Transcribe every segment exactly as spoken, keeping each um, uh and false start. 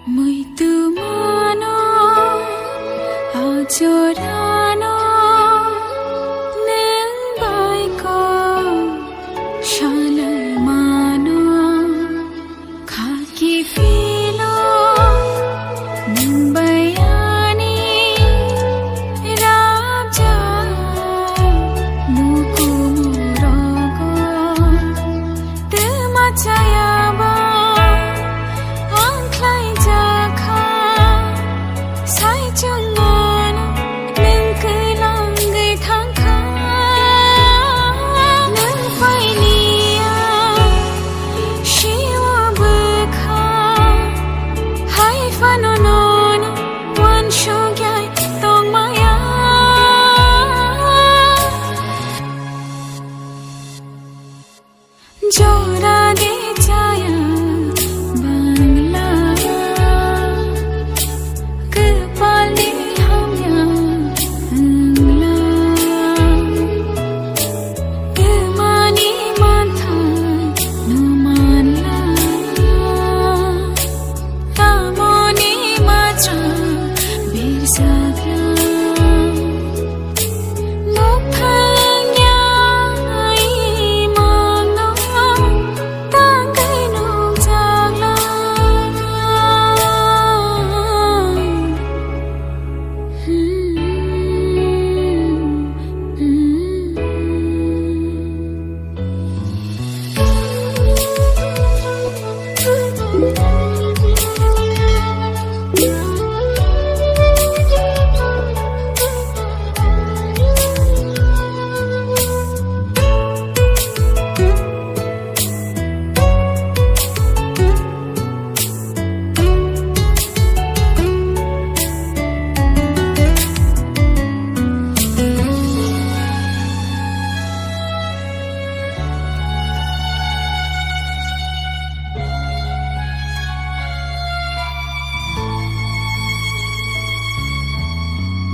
Muitu mano, ajorano, nwng bai kok salai mano. Khaki philo, nwng bai ani rabjak, nukumu rogo. Twma chayaba ang khlaijakha, sai chwngmano nwng kwlangwi thangkha. Nwng phailiya, siwa bwkha, hai phano nono uansukya tongmaya. Jora de chaya bangla, kwpal de hamya wngla, kwmani manthai no manla, tamoni majra birjakla. Nokthang ya imangno tangwi nukjakla.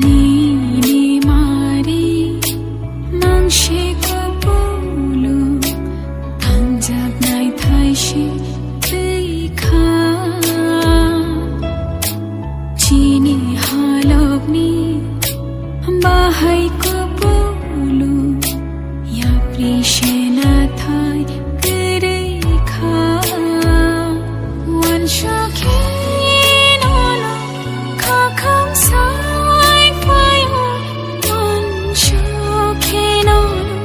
Nini mari mangse kapulu thangjak nai thaisi twi kha. Chini halokni bahai kapulu yapri sena thai kwrwi kha. Uansukhe nono khakham sai phaio, uansukhe nono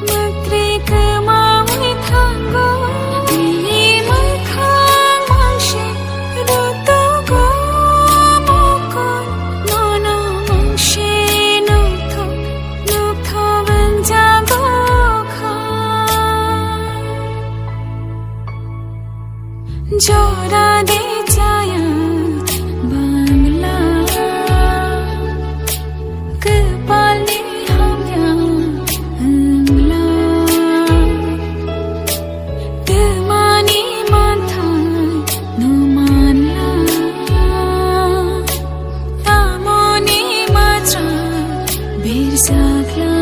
mwktwi kwmawi thango. Nini mwkhang mangse rutugo mokol, nono mangse nukthok nukthok wngjago kha. Jora de chaya bangla, kwpalni hamya wngla, twmani manthai no manla, tamoni majra birjakla.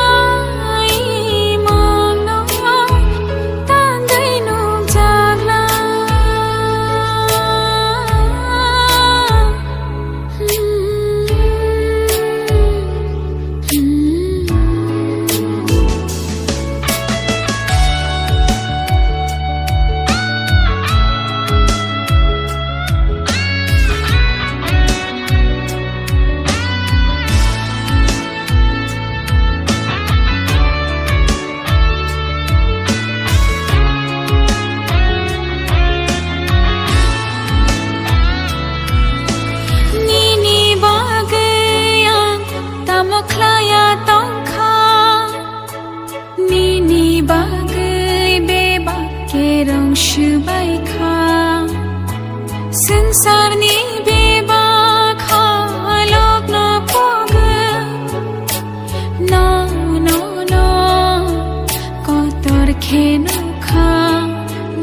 Mukthangyai mangno tangwi nukjakla. Nini bagwi ang tamo khlaiya tongkha. Nini bagwi bebak kerong swbai kha. Swngcharni bebak halokno pogwi no, no, no, kotor khe nukha.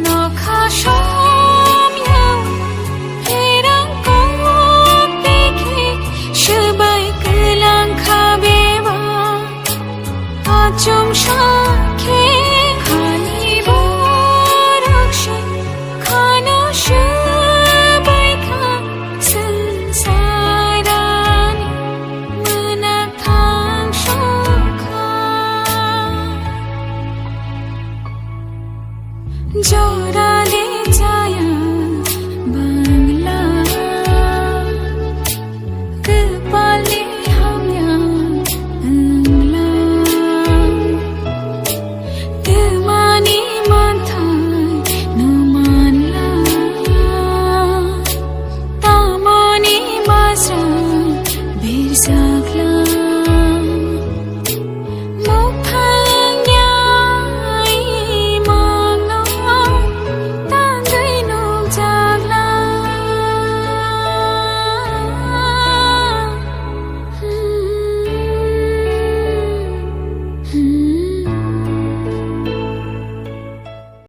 Nokha somya pherang kok tikhi swbai kwlang kha bebak. Achomsa khe khani borok Jora